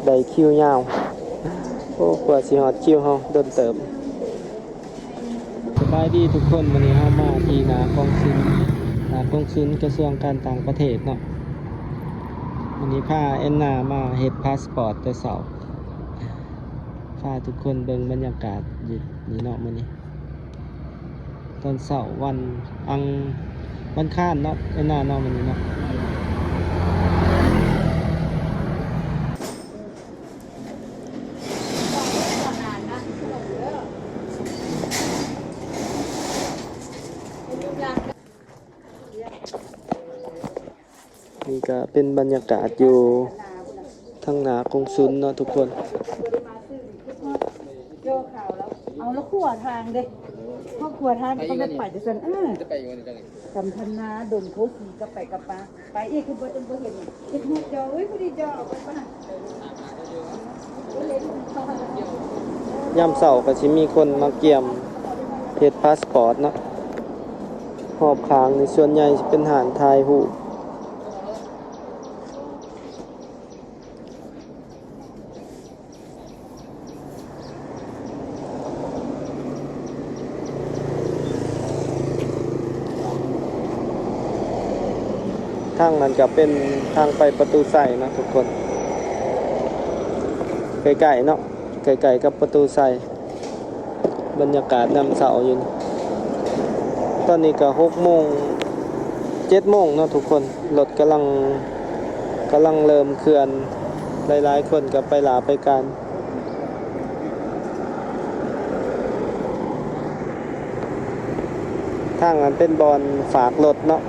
ໄດ້ຄິວຍາວ. ໂອ້ ກວ່າຊິຮອດຄິວເຮົາດົນເຕີບ. ສະບາຍດີທຸກຄົນ, ມື້ນີ້ເຮົາມາທີ່ໜ້າກອງສຸນ, ໜ້າກອງສຸນກະຊວງການຕ່າງປະເທດເນາະ. ມື້ນີ້ພາແອນນາມາເຮັດພາສປອດແຕ່ເຊົ້າ, ພາທຸກຄົນເບິ່ງບັນຍາກາດຢູ່ນີ້ເນາະ ມື້ນີ້. ຕອນເຊົ້າວັນອັງ ວັນຄານເນາະ ເອີ ນາເນາະ ມື້ນີ້ເນາະ. ນີ້ກະເປັນບັນຍາກາດຢູ່ທາງໜ້າກົງສຸນເນາະທຸກຄົນ. ເອົາລະຂົວທາງເດ້ ຄອບຄົວທ່ານກໍແມ່ນໄປຈັ່ງຊັ້ນ ເອີ ກຳພັນນາ ດົງໂພສີ ກັບໄປກັບມາ ໄປອີກຄືບໍ່ ຈົນບໍ່ເຫັນ ຄິດຮອດເຈົ້າ ເອີຍ ຜູ້ດີເຈົ້າເອົາໄປປະ ຍາມເຊົ້າກໍຊິມີຄົນມາກຽມເຮັດພາສປອດເນາະ. ຮອບຂ້າງນີ້ສ່ວນໃຫຍ່ຊິເປັນຮ້ານຖ່າຍຮູບ. ທາງນັ້ນກະເປັນທາງໄປປະຕູໄຊເນາະທຸກຄົນ, ໃກ້ໆເນາະ ໃກ້ໆກັບປະຕູໄຊ. ບັນຍາກາດຍາມເຊົ້າຢູ່ນີ້ ຕອນນີ້ກະຫົກໂມງ ເຈັດໂມງເນາະທຸກຄົນ. ລົດກຳລັງ ກຳລັງເລີ່ມເຄື່ອນ, ຫຼາຍໆຄົນກໍໄປລາໄປການ. ທາງນັ້ນເປັນບ່ອນຝາກລົດເນາະ,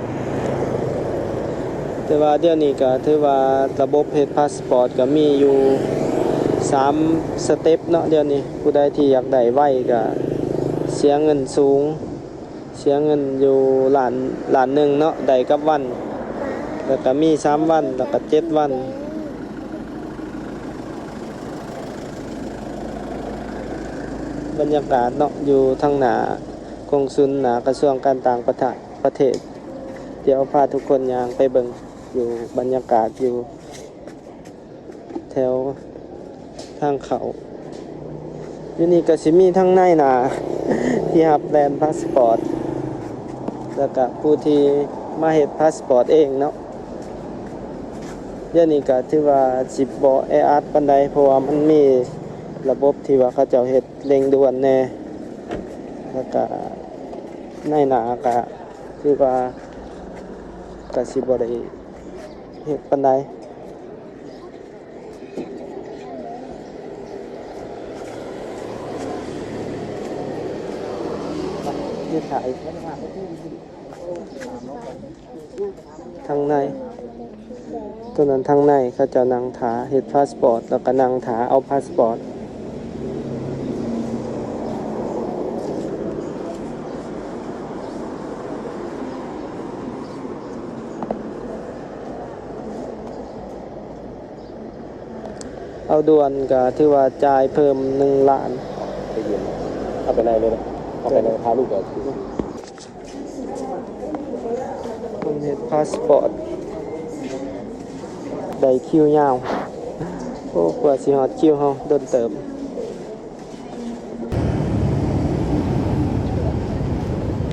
ແຕ່ວ່າດຽວນີ້ກໍຖືວ່າລະບົບເຮັດພາສປອດກໍມີຢູ່ສາມສະເຕັບເນາະ. ດຽວນີ້ຜູ້ໃດທີ່ຢາກໄດ້ໄວກໍເສຍເງິນສູງ. ເສຍເງິນຢູ່ລ້ານ ລ້ານໜຶ່ງເນາະ ໄດ້ກັບວັນ, ແລ້ວກະມີສາມວັນ ແລ້ວກະເຈັດວັນ. ບັນຍາກາດເນາະ ຢູ່ທາງໜ້າກົງສຸນ ໜ້າກະຊວງການຕ່າງປະເທດ. ດຽວພາທຸກຄົນຍ່າງໄປເບິ່ງຢູ່ບັນຍາກາດຢູ່ ແຖວທາງເຂົ້າ. ຢູ່ນີ້ກໍຊິມີທັງນາຍໜ້າທີ່ຮັບແລ່ນພາສປອດ ແລ້ວກະຜູ້ທີ່ມາເຮັດພາສປອດເອງເນາະ. ດຽວນີ້ກໍຖືວ່າຊິບໍ່ແອອັດປານໃດ ເພາະວ່າມັນມີລະບົບທີ່ວ່າເຂົາເຈົ້າເຮັດເລັ່ງດ່ວນແດ່, ແລ້ວກະນາຍໜ້າກະຖືວ່າກະຊິບໍ່ໄດ້ເຮັດປານໃດ. ທາງໃນ ຕົວນັ້ນທາງໃນ ເຂົາເຈົ້ານັ່ງຖ້າເຮັດພາສປອດ ແລ້ວກະນັ່ງຖ້າເອົາພາສປອດ. ເອົາດ່ວນກະຖືວ່າຈ່າຍເພີ່ມໜຶ່ງລ້ານ. ໄປເຢັນ ເອົາໄປໃນເລີຍນະ ເອົາໄປໃນ ພາລູກໄປ. ຄົນເຮັດພາສປອດໄດ້ຄິວຍາວ. ໂອ້ ກວ່າຊິຮອດຄິວເຮົາດົນເຕີບ.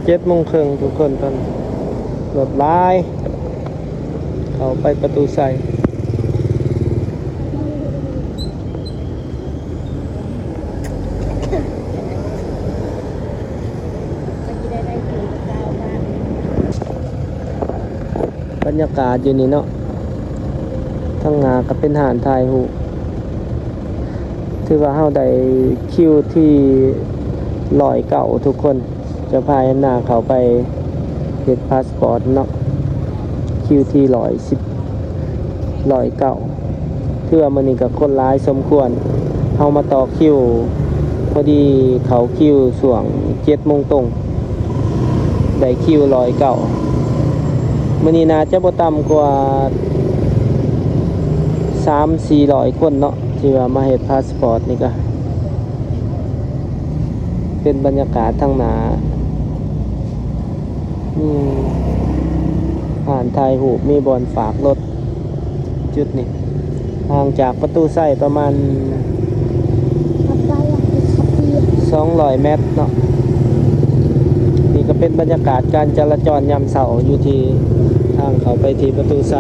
ເຈັດໂມງເຄິ່ງທຸກຄົນ, ຕອນລົດຫຼາຍ ເຂົ້າໄປປະຕູໄຊ. ບັນຍາກາດຢູ່ນີ້ເນາະ, ທາງໜ້າກໍເປັນຮ້ານຖ່າຍຮູບ. ຖືວ່າເຮົາໄດ້ຄິວທີຮ້ອຍເກົ້າທຸກຄົນ. ຈະພາແອນນາເຂົ້າໄປເຮັດພາສປອດເນາະ, ຄິວທີຮ້ອຍສິບ ຮ້ອຍເກົ້າ. ຖືວ່າມື້ນີ້ກໍຄົນຫຼາຍສົມຄວນ. ເຮົາມາຕໍ່ຄິວ ພໍດີເຂົ້າຄິວຊ່ວງເຈັດໂມງຕົງ. ໄດ້ຄິວຮ້ອຍເກົ້າ. ມື້ນີ້ໜ້າຈະບໍ່ຕ່ຳກວ່າສາມສີ່ຮ້ອຍຄົນເນາະ ທີ່ວ່າມາເຮັດພາສປອດນີ້ກະ. ເປັນບັນຍາກາດທາງໜ້າ ມີຮ້ານຖ່າຍຮູບ ມີບ່ອນຝາກລົດ ຈຸດນີ້. ຫ່າງຈາກປະຕູໄຊປະມານສອງຮ້ອຍແມັດເນາະ. ນີ້ກໍເປັນບັນຍາກາດການຈະລາຈອນຍາມເຊົ້າຢູ່ທີ່ທາງເຂົ້າໄປທີ່ປະຕູໄຊ.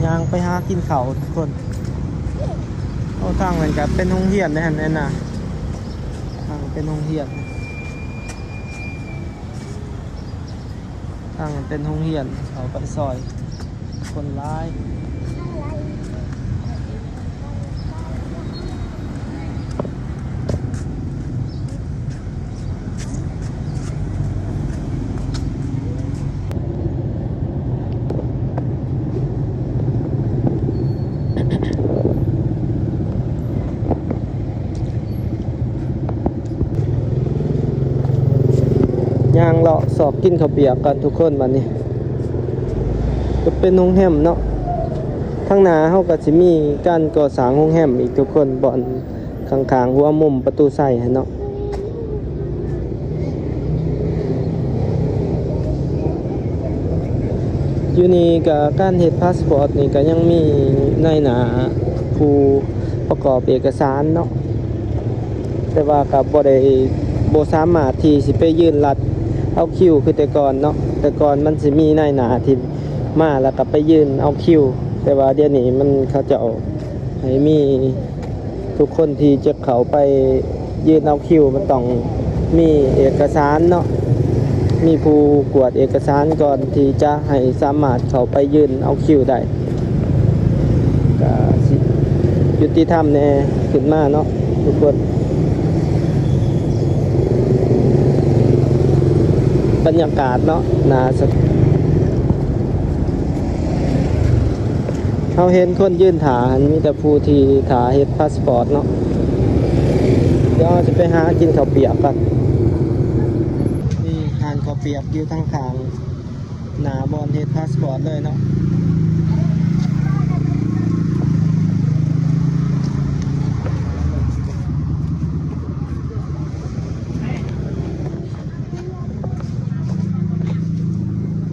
ຍ່າງໄປຫາກິນເຂົ້າທຸກຄົນ. ໂອ້ ທາງນັ້ນກະເປັນໂຮງຮຽນເດ້ຫັ້ນນະ. ທາງເປັນໂຮງຮຽນ ທາງເປັນໂຮງຮຽນ ເຂົ້າໄປຊອຍ ຄົນຫຼາຍ. ຍ່າງເລາະຊອກກິນເຂົ້າປຽກກັນທຸກຄົນ. ບັດນີ້ກໍເປັນໂຮງແຮມເນາະ, ທາງໜ້າເຮົາກໍຊິມີການກໍ່ສ້າງໂຮງແຮມອີກທຸກຄົນ, ບ່ອນຂ້າງໆຫົວມຸມປະຕູໄຊຫັ້ນເນາະ. ຢູ່ນີ້ກະການເຮັດພາສປອດນີ້ກະຍັງມີນາຍໜ້າຜູ້ປະກອບເອກະສານເນາະ, ແຕ່ວ່າກະບໍ່ໄດ້ ບໍ່ສາມາດທີ່ຊິໄປຢືນລັດເອົາຄິວຄືແຕ່ກ່ອນເນາະ. ແຕ່ກ່ອນມັນຊິມີນາຍໜ້າທີ່ມາແລ້ວກະໄປຢືນເອົາຄິວ, ແຕ່ວ່າດຽວນີ້ມັນ ເຂົາເຈົ້າໃຫ້ມີ ທຸກຄົນທີ່ຈະເຂົ້າໄປຢືນເອົາຄິວ ມັນຕ້ອງມີເອກະສານເນາະ, ມີຜູ້ກວດເອກະສານກ່ອນທີ່ຈະໃຫ້ສາມາດເຂົ້າໄປຢືນເອົາຄິວໄດ້. ກະຊິຍຸຕິທຳແດ່ຂຶ້ນມາເນາະທຸກຄົນ. ບັນຍາກາດເນາະ ໜ້າສະ ເຮົາເຫັນຄົນຢືນຖ້າຫັ້ນ ມີແຕ່ຜູ້ທີ່ຖ້າເຮັດພາສປອດເນາະ. ດຽວເຮົາຊິໄປຫາກິນເຂົ້າປຽກກ່ອນ. ນີ້ຮ້ານເຂົ້າປຽກຢູ່ທາງຂ້າງໜ້າບ່ອນເຮັດພາສປອດເລີຍເນາະ.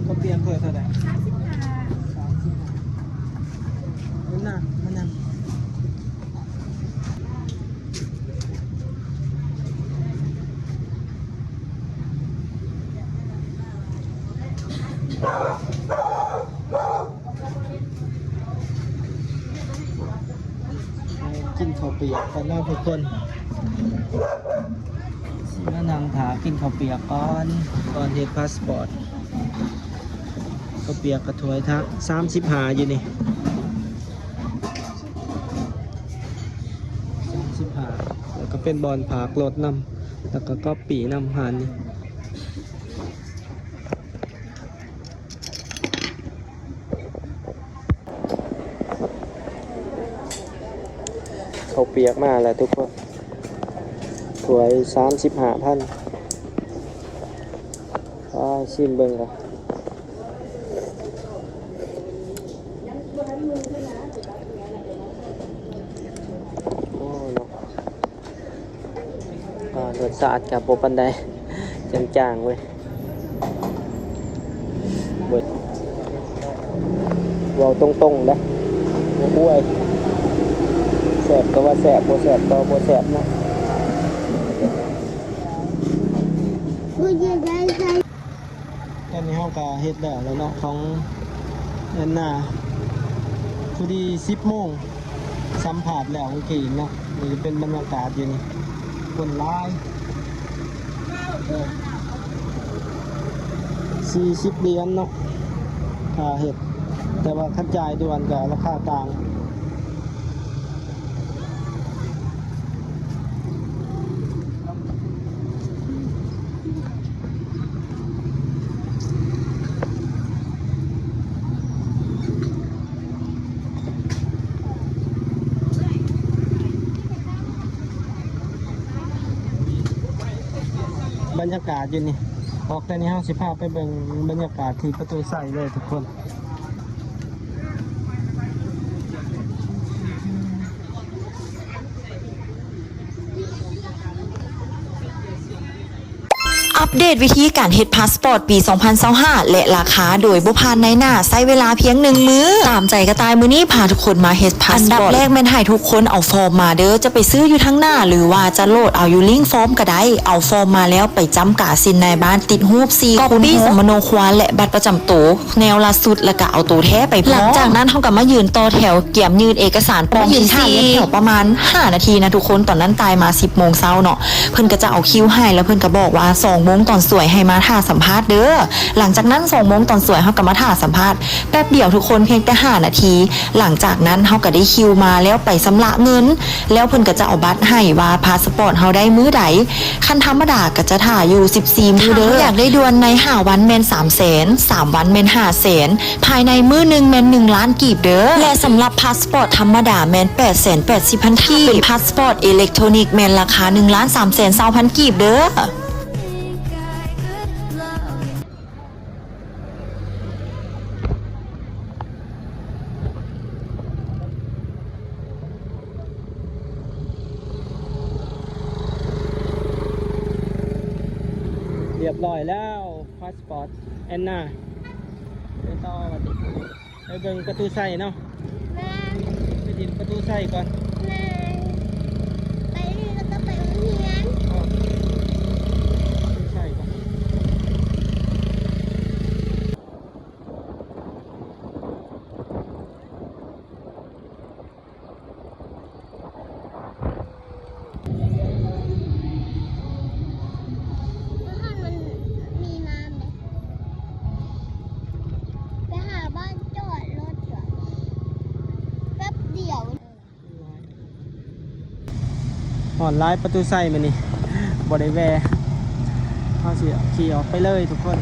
ເຂົ້າປຽກຖ້ວຍເທົ່າໃດ? ສາມສິບຫ້າ. ສາມສິບຫ້າ. ເອົາໜ້າມານຳ. ກິນເຂົ້າປຽກກ່ອນເນາະທຸກຄົນ. ຊິມານັ່ງຖ້າກິນເຂົ້າປຽກກ່ອນ ກ່ອນເຮັດພາສປອດ. ເຂົ້າປຽກກະຖ້ວຍທະ ສາມສິບຫ້າຢູ່ນີ້ ສາມສິບຫ້າ. ແລ້ວກະເປັນບ່ອນພາກລົດນຳ ແລ້ວກະກັອບປີ້ນຳຮ້ານນີ້. ເຂົ້າປຽກມາແລ້ວທຸກຄົນ ຖ້ວຍສາມສິບຫ້າພັນ. ອາ ຊິມເບິ່ງກ່ອນ. ໂອ້ ເນາະ. ອາ ລົດຊາດກະບໍ່ປານໃດ ຈາງໆເວີຍ. ເວົ້າຕົງໆເດ້ ໂອ້ຍ ແຊບກະວ່າແຊບ ບໍ່ແຊບກະວ່າບໍ່ແຊບເນາະ. ຕອນນີ້ເຮົາກະເຮັດແລ້ວແລ້ວເນາະ ຂອງແອນນາ ພໍດີສິບໂມງ ສຳພາດແລ້ວເມື່ອກີ້ເນາະ. ນີ້ເປັນບັນຍາກາດຢູ່ນີ້ ຄົນຫຼາຍ ສີ່ສິບຫຼຽນເນາະ ຄ່າເຮັດ, ແຕ່ວ່າຄັນຈ່າຍດ່ວນກະລາຄາຕ່າງ. ເ ບັນຍາກາດຢູ່ນີ້ ອອກແຕ່ນີ້ເຮົາຊິພາໄປເບິ່ງບັນຍາກາດທີ່ປະຕູໄຊເລີຍທຸກຄົນ. ອັບເດດວິທີການເຮັດພາສປອດປີສອງພັນຊາວຫ້າ ແລະ ລາຄາໂດຍບໍ່ຜ່ານນາຍໜ້າ ໃຊ້ເວລາພຽງໜຶ່ງມື້. ຕາມໃຈກະຕ່າຍ ມື້ນີ້ພາທຸກຄົນມາເຮັດພາສປອດ. ອັນດັບແລກແມ່ນໃຫ້ທຸກຄົນເອົາຟອມມາເດີ ຈະໄປຊື້ຢູ່ທາງໜ້າ ຫຼືວ່າຈະໂຫຼດເອົາຢູ່ລິ້ງຟອມກະໄດ້. ເອົາຟອມມາແລ້ວໄປຈ້ຳກາເຊັນນາຍບ້ານ ຕິດຮູບສີ່ ກັອບປີ້ສຳມະໂນຄົວ ແລະ ບັດປະຈຳໂຕ ແນວລະສຸດ ແລ້ວກະເອົາໂຕແທ້ໄປພ້ອມ. ຫຼັງຈາກນັ້ນເຮົາກະມາຢືນຕໍ່ແຖວກຽມຍື່ນເອກະສານປອງທີສີ່ ປະມານຫ້ານາທີນະທຸກຄົນ. ຕອນນັ້ນຕ່າຍມາສິບໂມງເຊົ້າເນາະ ເພິ່ນກະຈະເອົາຄິວໃຫ້ ແລ້ວເພິ່ນກະບອກວ່າສອງໂມງຕອນສວຍໃຫ້ມາຖ້າສຳພາດເດີ. ຫຼັງຈາກນັ້ນສອງໂມງຕອນສວຍເຮົາກະມາຖ້າສຳພາດແປັບດຽວທຸກຄົນ ພຽງແຕ່ຫ້ານາທີ. ຫຼັງຈາກນັ້ນເຮົາກະໄດ້ຄິວມາແລ້ວໄປຊຳລະເງິນ ແລ້ວເພິ່ນກະຈະເອົາບັດໃຫ້ວ່າພາສປອດເຮົາໄດ້ມື້ໃດ. ຄັນທຳມະດາກະຈະຖ້າຢູ່ສິບສີ່ມື້ເດີ. ຖ້າເຮົາຢາກໄດ້ດ່ວນໃນຫ້າວັນແມ່ນສາມແສນ ສາມວັນແມ່ນຫ້າແສນ ພາຍໃນມື້ໜຶ່ງແມ່ນໜຶ່ງລ້ານກີບເດີ ແລະ ສຳລັບພາສປອດທຳມະດາແມ່ນແປດແສນແປດສິບພັນກີບ ຖ້າເປັນພາສປອດເອເລັກໂທນິກແມ່ນລາຄາໜຶ່ງລ້ານສາມແສນຊາວພັນກີບເດີ. ຮຽບຮ້ອຍແລ້ວ ພາສປອດແອນນາ ໄປຕໍ່ບັດນີ້ ໄປເບິ່ງປະຕູໄຊເນາະ. ແມ່ນ ໄປດິນປະຕູໄຊກ່ອນ. ແມ່ນ ໄປນີ້ແລ້ວກະໄປໂຮງຮຽນ. ປະຕູໄຊກ່ອນ. ມັນມີນ້ຳເດ້ ໄປຫາບ່ອນຈອດລົດກ່ອນ ແປັບດຽວ. ຮ້ອນຫຼາຍປະຕູໄຊມື້ນີ້ ບໍ່ໄດ້ແວ່ ເຮົາຊິຂີ່ອອກໄປເລີຍທຸກຄົນ.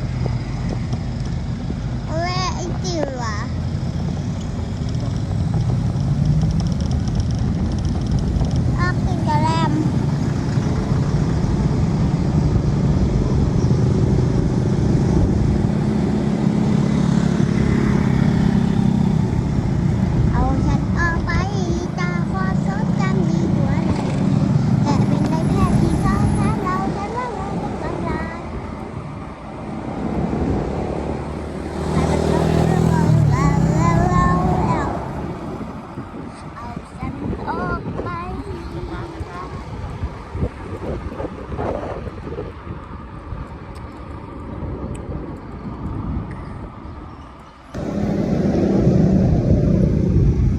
ແວ່ໄອຕິມຫວາ ອອກກິນກະແລັມ. ເອົາສັນອອກໄປຈາກຄວາມຊົງຈຳດີກວ່ານີ້ ແລະ ເປັນໄດ້ແພດທີ່ເຊົາແທນເລົ່າແທນເລົ່າເອົາຈັກກຳລາ. ເອົາສັນອອກໄປ.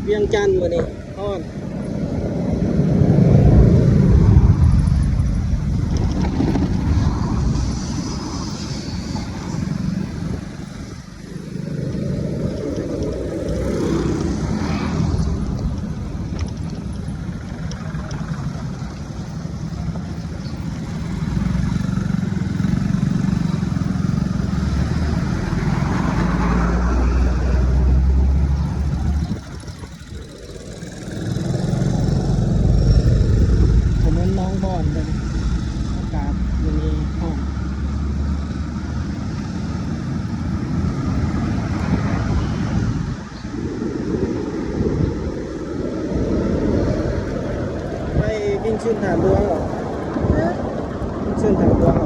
ວຽງຈັນມື້ນີ້ຮ້ອນ. ຖະໜົນໜອງບອນເດີ ອາກາດມື້ນີ້ຮ້ອນ. ໄປບິນຊຶນທາດຫຼວງເນາະ ບິນຊຶນທາດຫຼວງ.